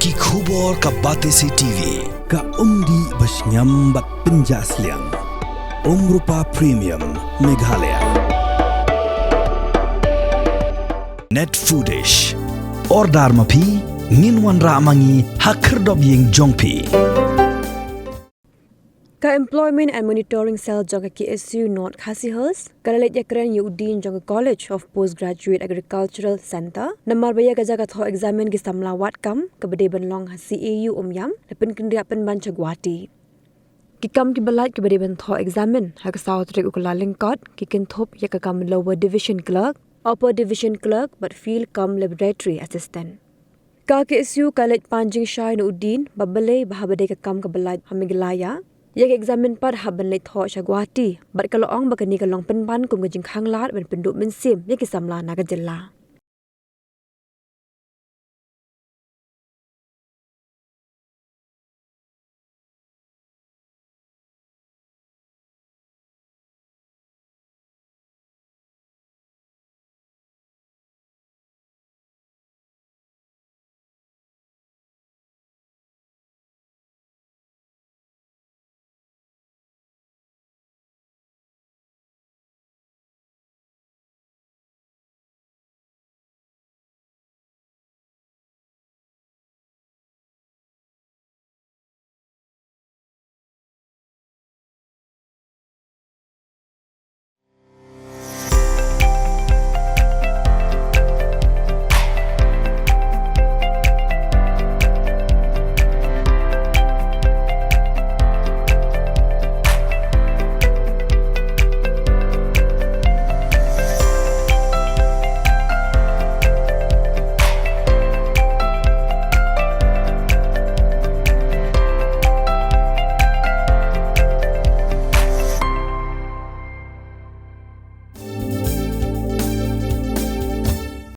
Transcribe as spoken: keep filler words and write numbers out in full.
Ki khubor ka Batesi T V. Ka umdih ba shngiam bad pynjah sliang. Umrupa Premium Meghalaya. Net Foodish. Order ma phi, ngin wanrah ma ngi ha khyrdop ïing jong phi. Ka Employment and Monitoring Cell jong ka K S U North Khasi Hills ka la leit ïakren ïa u dean jong ka College of Postgraduate Agricultural Centre namar ba ïa ka jaka thoh examen ki samla wad kam kaba dei ban long ha C A U Umiam la pynkynriah pynban sha Guwahati. Ki kam kiba lait kiba dei ban thoh examen ha ka saw tarik u Kyllalyngkot ki kynthup ïa ka kam Lower Division Clerk, Upper Division Clerk bad Field cum Laboratory Assistant. Ka K S U ka leit pan jingshai na u dean ba balei ba haba dei ka kam kaba lait ha Meghalaya, ïa ka examen pat hap ban leit thoh sha Guwahati, bad ka la ong ba kane ka long pynban kum ka jingkhanglad ban pynduh mynsiem ïa ki samla na ka jylla.